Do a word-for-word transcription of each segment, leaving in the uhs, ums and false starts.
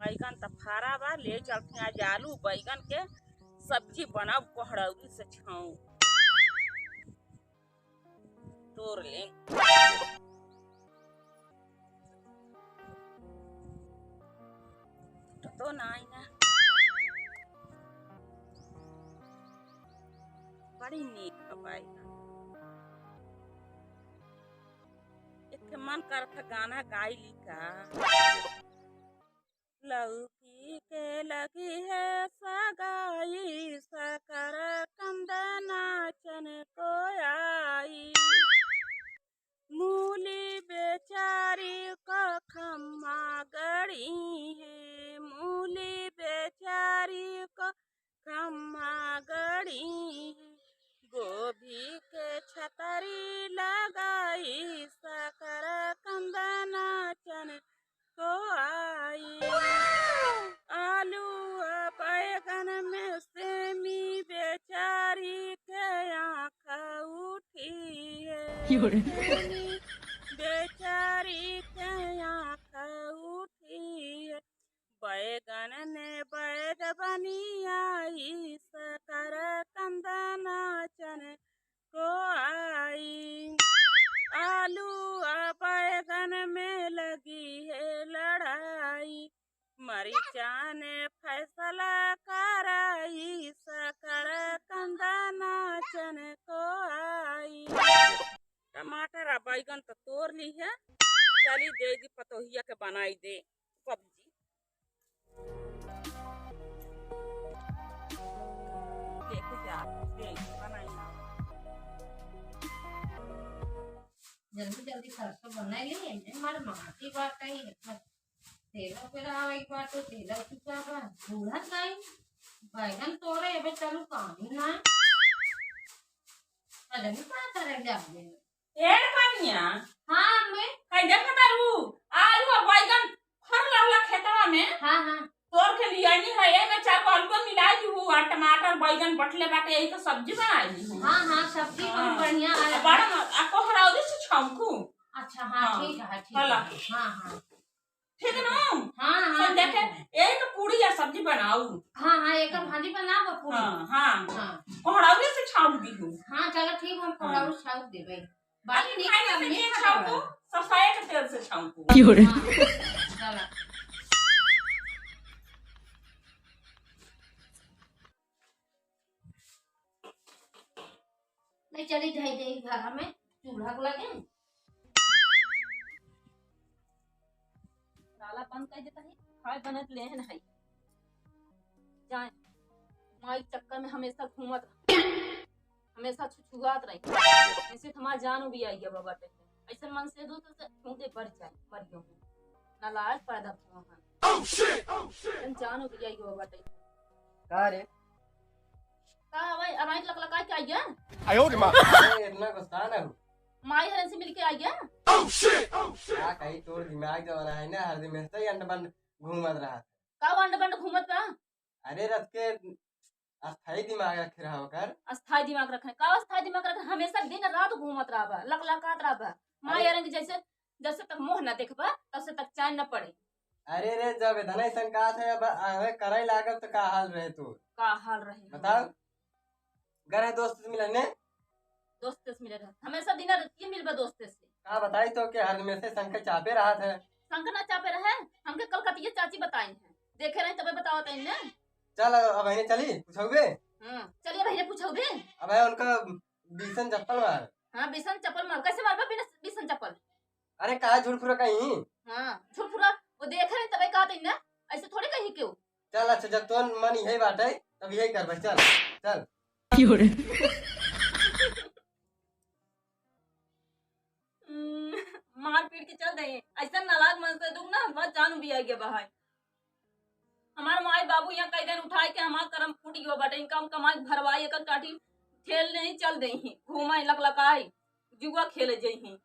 बैगन त फरा बा, ले चलते आज आलू बैगन के सब्जी बनाउ, कोहड़ौरी से छाँव। तोर ले। तो नाई ना। बड़ी नीक बा बैगन। एक मन करत गाना गाई ली का। लौकी के लगी है सगाई, सकरकंद नाचन को आई। मूली बेचारी को खम्मा गड़ी है, मूली बेचारी को खम्मा गड़ी है। गोभी के छतरी लगाई, सकरकंद नाचन को आई। आलू आ बैगन में सेमी बेचारी के आँख उठी है। योरे। सेमी बेचारी के आँख उठी है। बैगन ने बैद बनी आई, सकरकंद नाचन को आई। आलू आ बैगन में लगी है लड़ाई, मरीचा ने फैसला कराई, सकरकंद नाचन को आई। टमाटर आ बैगन त तोर ली है, चली दे दी पतोहिया के बनाई दे सब्जी। देखो जा, दे, बनाई ना। जल्दी जल्दी सरसों बनाई ली, एमे मार माटी बाटे, तेल पे रहा एक बार तो तेल चुका बा, बूढ़ा नहीं, बैगन तोड़े, एबे चलू पानी ना। अरे, का करे जाबे? ए कनिया। हाँ, अम्मी। कई देख तारू, आलू आ बैगन फर रहला खेतवा में। हाँ, हाँ। तोड़ के लियानी है, ए में चार गो आलू मिला दी हूँ, आ टमाटर, बैगन बटले बाटे, यही तो सब्जी बना ली हूँ। हाँ, हाँ, सब्जी बहुत हाँ। बढ़िया है। आ बड़ा न-, आ कोहराउरी से छौंकू। अच्छा, हाँ, हाँ। ठीक है, ठीक हला। है। हाँ, हाँ। ठीक है ना? हाँ, हाँ, संध्या ठीक के है। एक पूरी या सब्जी बनाऊ। हाँ, हाँ, एक भाजी बनाओ, पूरी। हाँ, हाँ। हाँ। कोहराउरी से छौंक दी हूँ। हाँ, चलो ठीक, हम हाँ। कोहराउरी छौंक देबे। बाकी अरे, नहीं खाए करना, से नहीं नहीं खाए छौंकू, करना। सरसों के तेल से छौंकू। की हो रे? हाँ, चलो। नहीं चली जाई, जाई घरा में चूल्हा के लगे। ताला बंद कर देता है, खाए बनत लेहन है। जाए, माई चक्कर में हमेशा घूमत रह, हमेशा छुछुआत रही। ऐसे तो हमार जान भी आई गया बाबा टेक। ऐसे मन से दो तो से मुंह दे बढ़ जाए, मर गयो। नालायक पैदा हुआ है। Oh, shit! Oh, shit! तुम जानो भैया यो बाटे। का रे? का हवाई, हवाई लकलका के आई है? आयो रे माँ। अरे, इतना गुस्सा ना हो। माई हरन से मिलके आई है? Oh, shit! Oh, shit! का कही, तोर दिमाग जवाना है ना, हर दिन में से ही अंड बंड घूमत रहा। का अंड बंड घूमत बा? अरे, रथ के अस्थाई दिमाग रखे रहा ओकर। अस्थाई दिमाग रखे? का अस्थाई दिमाग रखे? हमेशा दिन रात घूमत रहबा, लकलकात रहबा। माई अरे। अरंग जैसे, जैसे तक मुँह ना देखबा, तब से तक चैन न पड़े। अरे रे, जब इतना ही संकात है, अब आवे करे लागब तो का हाल रहे तू? का हाल रहे? बताओ। गए रहे दोस्त से मिलने। दोस्त से मिले रहे। हमेशा दिन रात ये मिलबा दोस्त से। का बताई तो के हर में से संग चापे रहा था। संग ना चापे रहे, हमके कलकतिया चाची बताई हैं। देखे रहे तबे बतावत हैं ने। चल, अब बहने चली, पूछोगे? हाँ, चलिए बहने पूछोगे। अब है उनका बीसन चप्पल मार। हाँ, बीसन चप्पल मार। कैसे मारबा बिना बीसन चप्पल? अरे, काहे झुरफुरा कहीं? हाँ, झुरफुरा, वो देखे रहे तबे कहत हैं ना, ऐसे थोड़े कहीं क्यों? चल, अच्छा, जब तोर मन यही बात है, तब यही करबे, चल, चल। क्यों रे? हम्म, मार पीट के चल दे। ऐसा नालायक मन से दुख ना, हमार जान भी आ गया बा है। हमार माई बाबू यहाँ कई दिन उठाए के हमार करम फूट गयो बाटे। इनका हम कमाई भरवाई, एकर काटी ठेल नहीं चल दे ही, घूमे लकलकाई, जुआ खेले जई ही।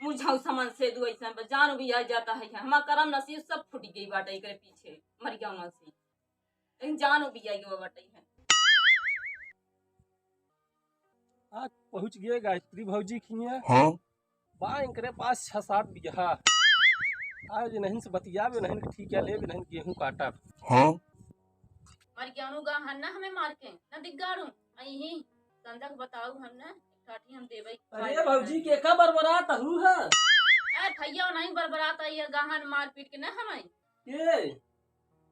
मुरझाऊ सामान से दू ऐसा बा, जान भी आ जाता है। हमार करम नसीब सब फूट गई बाटे एकरे पीछे, मर गया मन से। लेकिन जान भी आ गया बाटे है। आज पहुँच गए गायत्री भौजी खिया। हाँ? बा इनकरे पास छह सात बीघा। आज इनहिन से बतियाब, इनहिन के ठीका लेब, इनहिन गेहूं काटब। हाँ? मर गेहूं गा हन ना हमें मार के, ना दिग्गाड़ू। अइही संझा के बताऊ हम ना, ठाठी हम देबै। अरे भौजी, के का बरबरात हऊ है? ए भैया, नहीं बरबरात आई है, गहन मार पीट के ना हमें। के?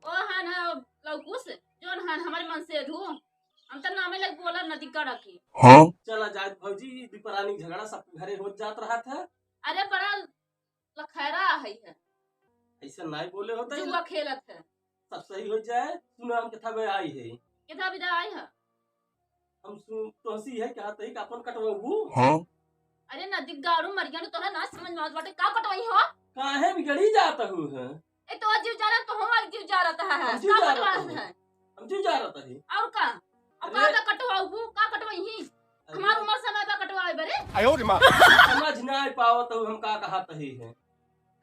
ओ हन लौकुस, जोन हन हमारे मन से धू। हम तो नामे लग बोला नदी का रखी। हाँ? चला जाए भौजी, ई दुपरानी झगड़ा सब घरे होत जात रहत है। अरे बड़ा लखैरा है, है। ऐसा नहीं बोले होता है। जुआ खेलत है। सब सही हो जाए। सुना हम कितना बे आई है। कितना बिदा आई है? हम सुन तोहसी है कि हाँ तही का अपन कटवाबू। हाँ? अरे नदी गाड़ू मर गया, तोहरा ना समझ में आवत बाटे, का कटवाई हो? काहे बिगड़ी जात हऊ है? ए तो जीव जा रहा, तो हमार जीव जा रहा है। हम जीव का जा रहा कटवा है। है? हम जीव जा रहा है। और का? अब अरे। का का कटवाबू, का कटवाई ही? अरे। हमार उम्र समय बा कटवाए बरे। आयो रे माँ। समझ ना पावत हऊ हम का कहत ही है।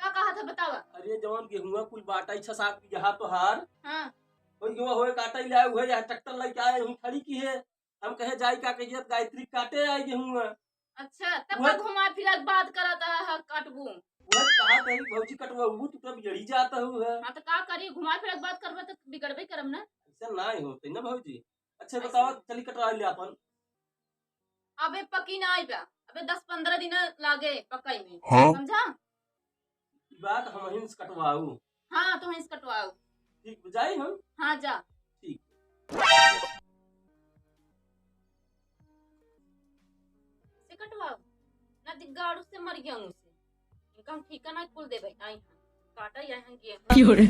का कहत है बतावा। अरे जवन गेहुआ कुल बाटा छह सात बीघा तोहार। हाँ। ओई गेहुआ होए काटे ले आए, उहे यहाँ ट्रैक्टर लेके आए, हम खड़ी की है। हम कहे जाई का कहिए गायत्री काटे आई गेहुआ। अच्छा, तब उहे का घुमा फिरा के बात करत है, काटबू। उहे कहा तही भौजी कटवाबू, तू तब यही जात हऊ है। हाँ, तो का करी, घुमा फिरा के बात करबे तो बिगड़बे करब ना। ऐसा नहीं होते ना भौजी। अच्छा, अच्छा। बतावा, चली कटवा ले अपन। अबे पकी ना आई बा, अबे दस पन्द्रह दिन लागे पकाई में। हाँ? समझा? बात हम हिंस कटवाऊ। हाँ, तो हिंस कटवाऊ। ठीक, जाई हम? हाँ, जा। ठीक। से कटवाऊ। ना दिग्गाड़ू से मर गया उसे। इनका हम ठीका ना कुल देबै, आई हम। काटा या हम गेहूं। क्यों रे?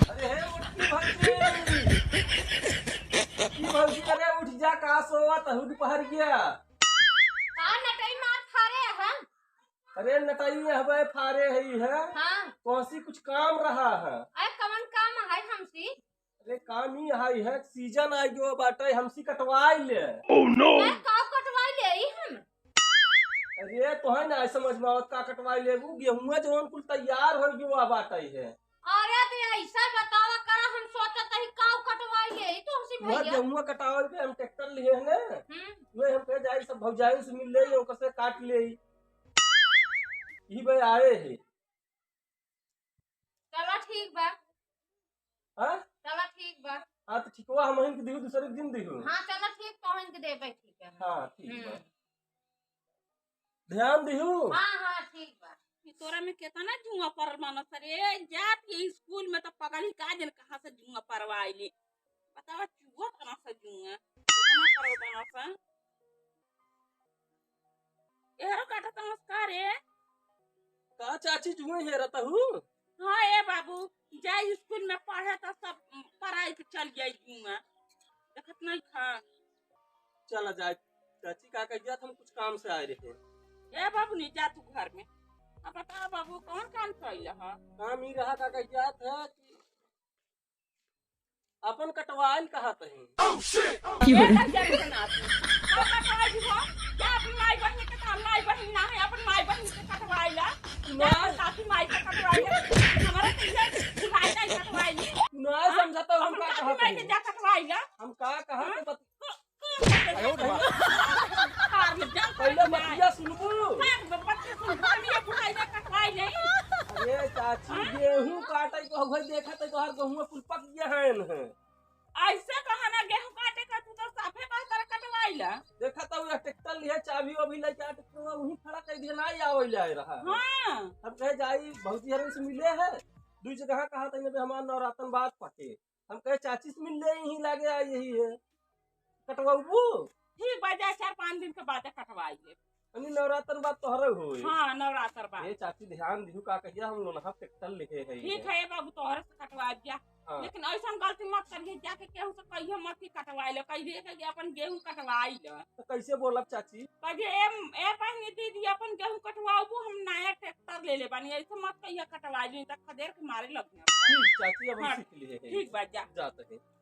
अरे हे उठ की भौजी। की भौजी, अरे उठ जा, का सोवत हऊ दुपहर गया? हाँ, नटई मार फारे हैं। अरे नटई हबे फारे हई है। हाँ। कौन सी कुछ काम रहा है? अरे कवन काम है हमसी? अरे काम ही है, है सीजन आ गयो बाटे, हमसी कटवाई ले। Oh no! मैं का कटवाई ले ई हम? अरे तो है ना समझ में आवत का कटवाई लेबू, गेहुआ जवन कुल तैयार हो गयो बाटे है। अरे तो ऐसा बतावा करा, हम सोचत हई का कटवाई ले ई तो हमसी वह भैया। गेहुआ कटावे पे हम ट्रैक्टर लिए है ना। हम्म। वह हम कहे जाई सब भौजाई से मिल ले, ओकर से काट ले। ई भाई आए है। चला ठीक बा। हाँ? चला ठीक बा। हाँ, तो ठिकवा हम इनके दिहू, दूसरे दिन दिहू। हाँ, चला ठीक, तो इनके देबे, ठीक है। हाँ, ठीक बा। हम्म। ध्यान दिहू। हाँ, हाँ, ठीक बा। ई तोरा में केतना जुआ परल मानस रे, जात ये स्कूल में तो पगली का जन कहाँ से जुआ परवाइली। बतावा, चुआ तना सा जुआ, केतना परल मानस। एहरो काटत हस का रे? का चाची जुए हेरत हऊ? हाँ ए बाबू, जाई स्कूल में पढ़े त सब पढ़ाई के चल जाई जुआ। देखत नहीं खा। चला जाए चाची, का कहिया हम कुछ काम से आए रहे। ए बाबू नहीं जा तू घर में। अब बता बाबू कौन काम कैल ह? काम ई रहा का कहिया था कि अपन कटवाइल कहत हैं। Oh, shit! Oh, ये shit! ना जरूर ना तू। का कटवाई हो? क्या अपनी माई बहन के काम, माई बहन ना है, अपन माई बहन के कटवाइला? ना। क्या अपनी सासू माई के कटवाइला? हमारा तो ये बुझाई नहीं कटवाइली। ना हाँ? समझता हम अपन का सासू कहत माई के हैं। जा कटवाइला। हम का कहत हाँ? हैं बत- आयो रे माँ। हाँ, जा पहले कटवाइला। बतिया सुनबू। हाँ, बतिया सुनबू, हम ये बुझाई नहीं कटवाई नहीं। अरे चाची, हाँ? गेहूं काटे को हुए देखत है, तोहर गेहूं कुल पक गया है न। ऐसे कहा ना, गेहूं काटे का तू तो साफे कह कर कटवाइला। देखा तो ये ट्रैक्टर लिहे, चाबी वाबी लेके आ, ट्रैक्टर वहीं खड़ा कर दिया, ना ही आवे ले आए रहा है। हाँ। हम कहे जाई, भौजी हरे से मिले है, दू जगह कहा था, "इन्हें हमार नवरातन बाद पके।" हम कहे, "चाची से मिल ले, यहीं लागे आई यही है, कटवाबू?" ठीक बा, जा चार पाँच दिन के बाद कटवाई ले। अनी नवरात्र बाद तोहरे होई। हाँ, नवरात्र बाद। ए चाची, ध्यान दिहु का कहिया हम लोनहा ट्रैक्टर लेके है ठीक ये। है, ए बाबू, तोहरे से कटवा दिया। हाँ। लेकिन ऐसन गलती मत करिए, जाके केहू से कहिए मत कि कटवाई लो, कहिए कि अपन गेहूं कटवाई लो। तो कैसे बोलब चाची? कहिए, "ए, ए बहनी दीदी, अपन गेहूं कटवाबू, हम नया ट्रैक्टर ले ले बानी, ऐसे मत कहिए कटवाई ली, तो खदेड़ के मारे लग जाए।" ठीक चाची, अब हम हाँ, सीख लिए है। ठीक बा, जा। जाते हैं।